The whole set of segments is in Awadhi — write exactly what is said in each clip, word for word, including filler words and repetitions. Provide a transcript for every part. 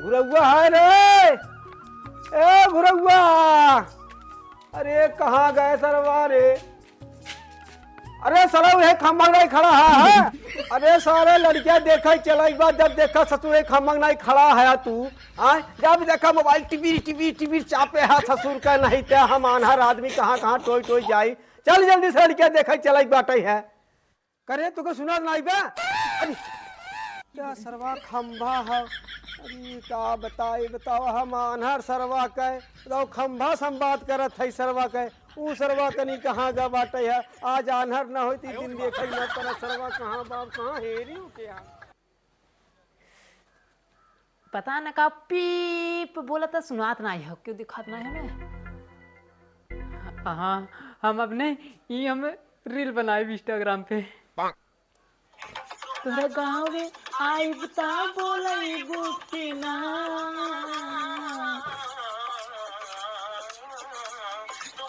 घुरौआ है रे, ए घुरौआ, अरे कहाँ गए सरवा रे? अरे साला, उहे खंभा नहीं खड़ा है, है? अरे सारे लड़किया देखा चला एक बार, जब देखा ससुर एक खंभा नहीं खड़ा है तू, आय? जब देखा मोबाइल टिबिर टिबिर टिबिर चापे है ससुर का, नहीं ते हम आन्हर आदमी कहाँ कहाँ टोई टोई जाई। चल जल्दी से लड़किया देखा चला एक बाटे है। करे, तुके सुनात नाई बा? अरे, क्या सरवा खंभा है? अरे, का बताई, बतावा, हम आन्हर सरवा के, बताओ, खंभा से हम बात करत है सरवा के, ऊ सरवा कनी कहाँ गा बाटे है? आज आन्हर न होती, दिन देखे न पर सरवा कहाँ बाप, कहाँ हेरी उठे है? पता न का पीप बोलत, सुनात नाई हो, क्यों दिखात नाई हमें? हाँ, हम अपने ई हम रील बनाइब Instagram पे। तोहरा गाँव में आइब ता बोलइबू कि ना?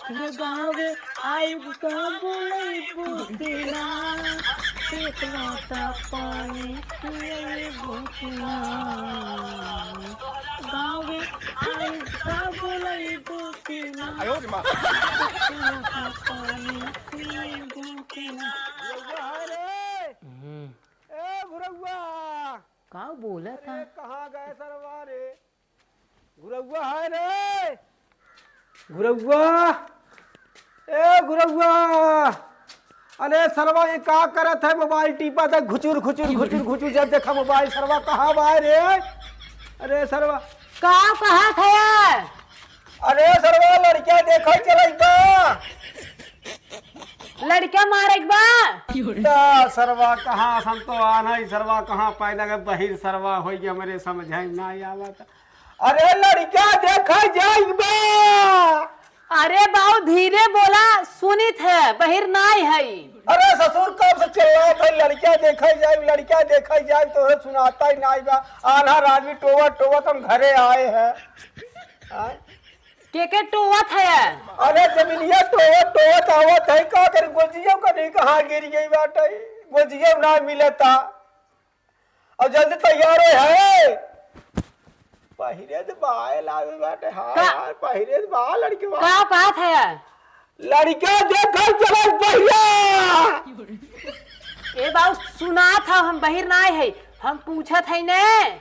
तोहरा गाँव में आइब ता बोलइबू कि ना? एक लोटा पानी पियइबू कि ना? गाँव में आइब ता बोलइबू कि ना? आयो रे माँ। एक लोटा पानी पियइबू कि ना? हम्म। ए घुरौआ, का बोलत अरे है? कहाँ गए सरवा रे? घुरौआ है रे, घुरौआ, ए घुरौआ, अरे सरवा ये का करत है? मोबाइल टीपत है घुचुर घुचुर घुचुर घुचुर, जब देखा मोबाइल। सरवा कहाँ बा रे? अरे सरवा। का कहत है? अरे सरवा लड़किया देखा चलत बा। लड़का मारे के बा? ता सरवा कहाँ, हम तो आना ही सरवा कहाँ पैदा के बहिर सरवा होई के हमरे समझ में ना आवत। अरे लड़का देखा जाई बा। अरे बाऊ धीरे बोला, सुनित है, बहिर नाई है। अरे ससुर कब से चिल्लात है लड़का देखा जाई, लड़का देखा जाई, तोहे सुनाता ही नाई बा। आन्हर आदमी टोवत टोवत हम घरे आए हैं। आए? के के टोवत है? अरे जमीनिया टोवत टोवत आवत है, का करी, गोजियो का नहीं कहाँ गिर गई बाटे, गोजियो ना मिलता। अब जल्दी तैयार हो है। पहिरे तो बाए लावे बाटे, हाँ का? यार, पहिरे तो बा लड़के बा। का बात है? लड़के देखल चलल पहिया। ए बाऊ सुनात है, हम बहिर ना आए है, हम पूछत है ने।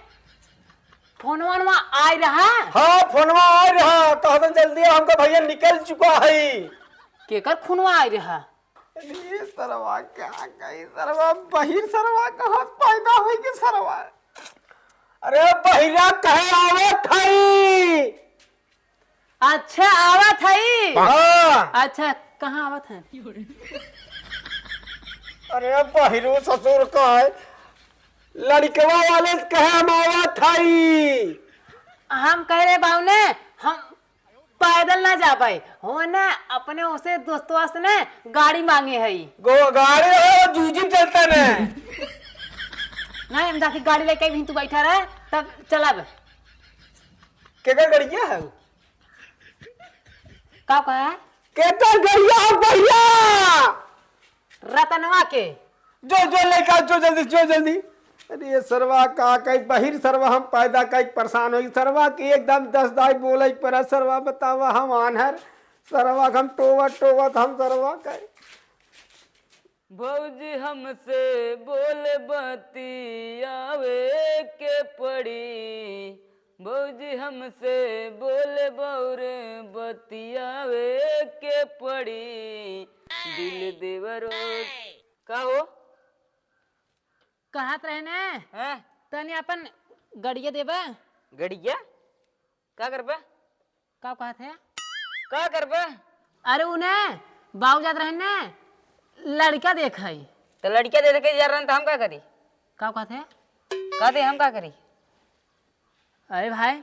फोनवा वनवा आय रहा? हाँ, फोनवा आय रहा। कहत जल्दी हमका भैया निकल चुका है। केकर फोनवा आय रहा? अरे सरवा, का कही सरवा, बहिर सरवा कहाँ पैदा होई के सरवा? अरे बहिरा कहे आवत हई। अच्छा, आवत हई? हाँ। अच्छा, कहाँ आवत है? अरे बहिरो ससुर का है, लड़कवा वाले से कहे हम आवत हई। हम कह रहे बाऊ ने, हम पैदल ना जा पाए, हो ना, अपने उसे दोस्तवा से ना गाड़ी मांगे हई। गो-, गाड़ी हो, जूजी चलता ने। नहीं, हम जाके गाड़ी लेके भी तू बैठा रहे, तब चलब। केकर गड़िया है? का कहा? केकर गड़िया है भैया? रतनवा के। जो, जो लेके आओ, जो जल्दी, जो जल्दी। अरे ये सरवा का कई बहिर सरवा हम पैदा कई परेशान होई। सरवा के एकदम दस दाई बोले पर सरवा बतावा हम आन्हर। सरवा के हम टोवत टोवत हम सरवा कई। भौजी हमसे बोल बतियावे के पड़ी, भौजी हमसे बोल बौर बतियावे के पड़ी, दिल देवरो। का हो? कहत रहे ने, हैं? तनी अपन गड़िया देबा। गड़िया? का करबा? का कहत है? का करबा? अरे उन्हें बाऊ जात रहे ने, लड़का देख है। तो लड़का देख के जा रहन तो हम का करी? का कहत है? कहते हम का करी? अरे भाई,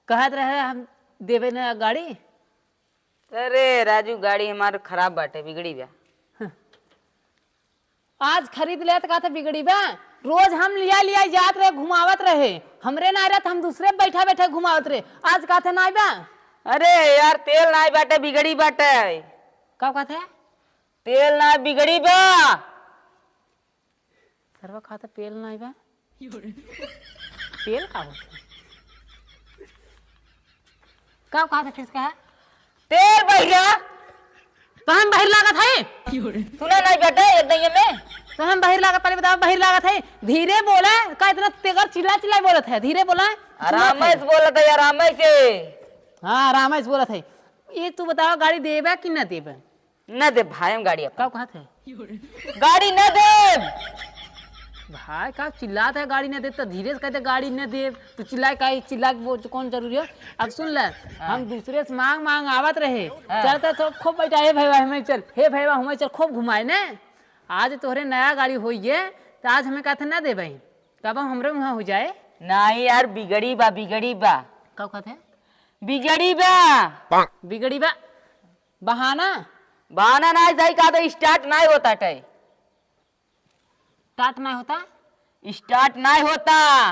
कहत रहे हम देबे ना गाड़ी। अरे राजू, गाड़ी हमार खराब बाटे, बिगड़ी बा। आज खरीद ले तो कहते बिगड़ी बा। रोज हम लिया लिया जात रहे, घुमावत रहे, हमरे ना रहत, हम दूसरे बैठा बैठा घुमावत रहे। आज कहते नाई बा। अरे यार, तेल नाई बाटे, बिगड़ी बाटे। का कहते? तेल ना, बिगड़ी बा। सरवा कहते तेल नाई बा। तेल का होते? का कहा था, फिर से कहा? तेल बहिरा। तो हम बहिर लागत है? सुना नहीं बेटा, एक दइये में। तो हम बहिर लागत, पहले बताओ, बहिर लागत है? धीरे बोला, का इतना तेगर चिल्ला चिल्ला बोलत है? धीरे बोला, सुनत आराम है। से बोलत है, आराम से। हाँ, आराम से बोलत है। ये तू बताओ, गाड़ी देबे कि ना देबे? ना दे भाई, हम गाड़ी अपन। का कहत है? गाड़ी ना दे। भाई, का चिल्लात है, गाड़ी ना दे, तो धीरे से कहते, गाड़ी ना दे। तू चिल्लाए का, चिल्ला के वो कौन जरूरी है? अब सुन ले, हाँ। हम दूसरे से मांग मांग आवत रहे। हाँ। चल तो, तो खूब बैठा, "हे भैया, हमें चल, हे भैया, हमें चल", खूब घुमाए ने। आज तोहरे नया गाड़ी होई है, तो आज हमें कहते ना दे भाई, तब हमरे वहाँ हो जाए। नहीं यार, बिगड़ी बा, बिगड़ी बा। का कहत है? बिगड़ी बा। बिगड़ी बा। बहाना? बहाना नाहीं सही कहा तो start नाहीं होता है। Start नाहीं होता? Start नाहीं होता।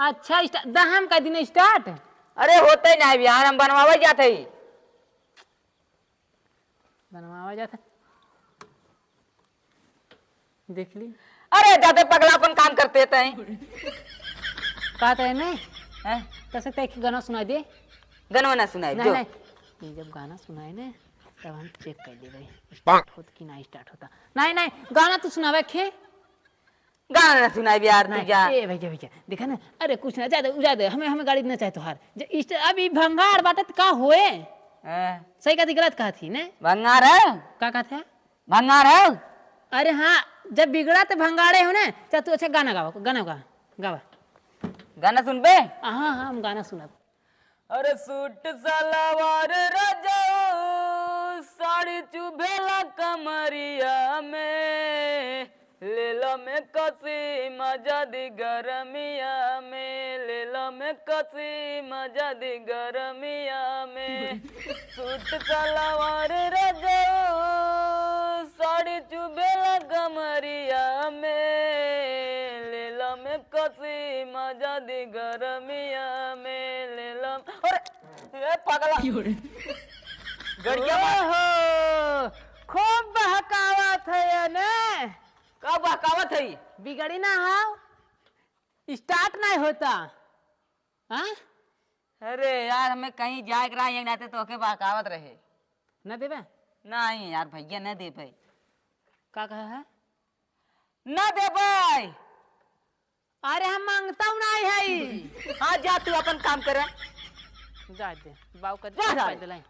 अच्छा, स्टा-, द हम कह दिन start? अरे होते नाहीं यार, हम बनवावे जाते ही। बनवावे जाते। देख ली। अरे, जाते पगला अपन काम करते तय। का तय नहीं? हैं? तसे तय एक गाना सुनाई दे। गाना ना सुनाई नहीं, दो। नहीं। ये जब गाना सुनाए ना, तब हम check कर लेबे, start होत कि ना start होता। नहीं, नहीं, गाना तू सुनावे खे। गाना ना सुनाई यार, तू नहीं, जा। ए भैया, भैया, देखा ना, अरे कुछ ना, जा दे, जा दे, हमें, हमें गाड़ी ना चाहे तोहार। जे इस, अब ई भंगार बाटे त का होए? हैं? सही कहती, गलत कहती, ने? भंगार है? का कहत है? भंगार है? अरे हाँ, जब बिगड़ा त भंगारे हो ने, चल तू अच्छा गाना गावा, गाना गा, गावा। गाना सुनबे? हाँ, हाँ, हम गाना सुनब। अरे सूट सलवार रजऊ, साड़ी चुभेला कमरिया में, लेला में कसी मजा दी गरमिया में, लेला में कसी मजा दी गरमिया में। सूट सलवार रजऊ, साड़ी चुभेला कमरिया में, लेला में कसी मजा दी गरमिया में, लेला। अरे, ए पगला। गड़िया मार। ओहो, खूब बहकावत है ये ने। का बहकावत है? बिगड़ी ना हाव, start नहीं होता। हाँ? अरे यार, हमें कहीं जाए के रहा, एक नाते तोहके बहकावत रहे। न देबे? नहीं यार भैया, न देबे। का कहा है? न देबे। अरे हम मांगता हूँ नहीं है। हाँ, जा तू अपन काम करे। जा दे, बाऊ का जा, जा। पैदल है।